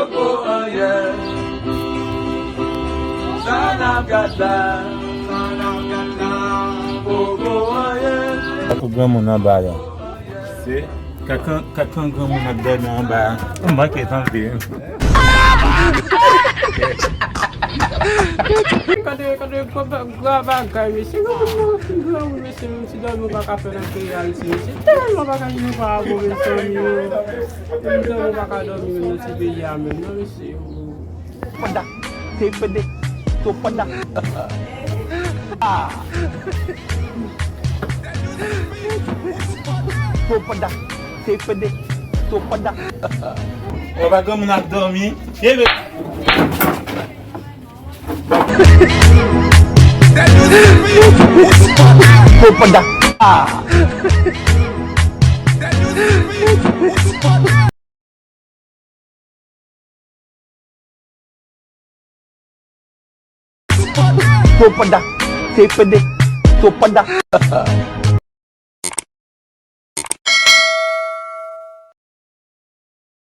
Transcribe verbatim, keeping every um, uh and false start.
Poko anyen. Sa n ap gad la, sa n ap gad la, poko anyen. Tankou granmoun anba la. Se kaka, kaka granmoun ap dòmi anba a. M manke tande. Gade, gade, gwo ba-, gwo bagay, mesye. Granmoun, granmoun, mesye, menm ti dòmi ou pa ka fè nan peyi Ayiti, mesye. Tèlman bagay nou pa bon, mezanmi. Menm dòmi ou pa ka dòmi menm nan ti peyi a menm, non, mesye. Panda, te pede, to panda. Ah. To panda, te pede, to panda. Wè pa granmoun ap dòmi. Ebe. To panda. Ah. To panda, te pede, to panda.